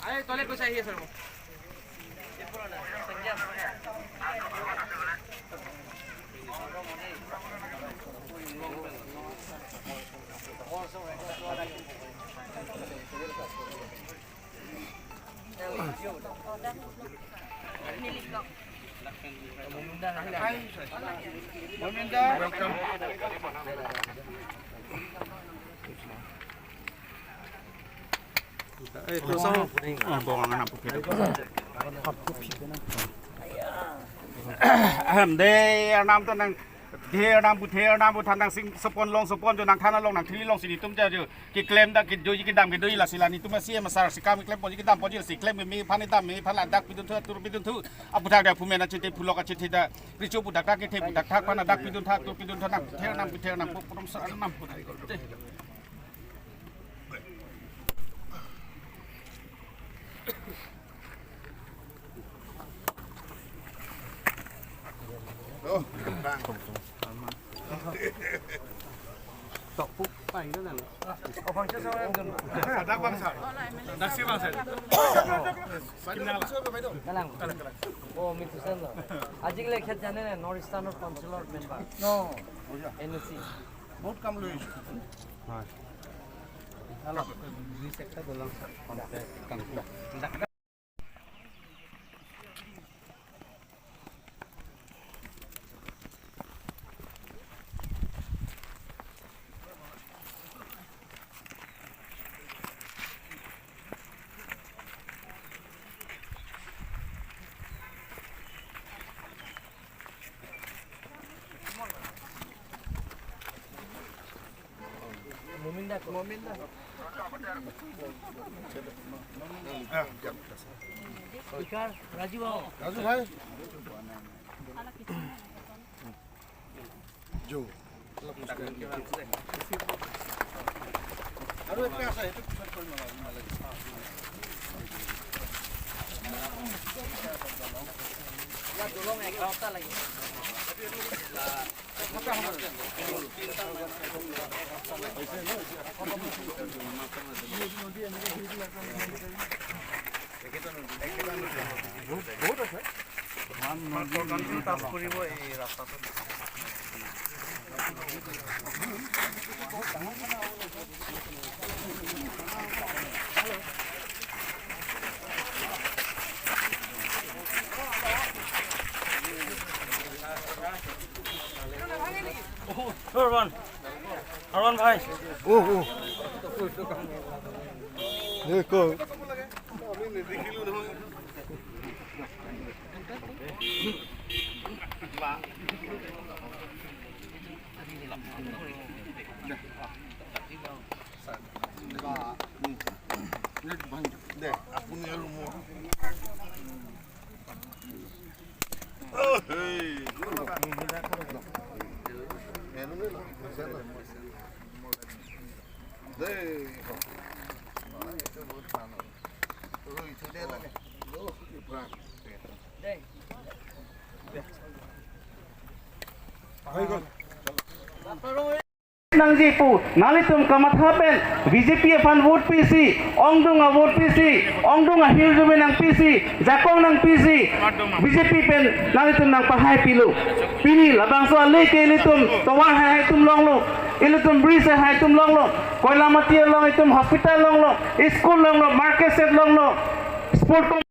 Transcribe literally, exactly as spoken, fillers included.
আরে, তলে পইচা আহি আছে ৰ'ব। Ahem, dei arnam ta nang, dei arnam pu, dei arnam pu than nang sing sopon long sopon jo nang than along nang thili long si netum ta jo keklem ta kedoji kedam kedoji lasi la netum a-C M asar si kam keklem ponji kedam ponji lasi klem me aphan dam me aphan ladak pidun thu atur pidun thu aputhak da phumen achethe phulok achethe da recho pu dak dak kethe pu dak thak aphan ladak pidun thak atur pidun thu nang dei arnam pu dei arnam pu prom sa arnam pu. Dalang. Oh, mi tusen lo. Ajik le khet jane ne, North Eastern Council member. No. N O C. বহুত কাম লৈ আহিছো। হয়। অলপ দুই চাৰিটা দলং contact, contact. मोमिन दा को। मोमिन दा। स्पीकर राजू आओ। राजू भाई। जो। আৰু একটা আছে, সেইটো পিছত কৰিম আৰু, নালাগে। ইয়াত দলং এঘাৰটা লাগে। বহুত, বহুত আছে। অ, ৰণ। ৰণ ভাই। অ, অ। এই ক। দে, আপুনি আৰু মই। Nangji pu, nanglitum kamatha pen B J P aphan vote pisi, ongdung a-vote pisi, ongdung ahirjume nangpisi, jakong nangpisi, B J P pen nanglitum nangpahai pilo. Pini labangso ale ke ilitum tovar hai hai atum longlo, ilitum bridge hai hai atum longlo, Koilamati along itum hospital longlo, school longlo, market shed longlo, sport com-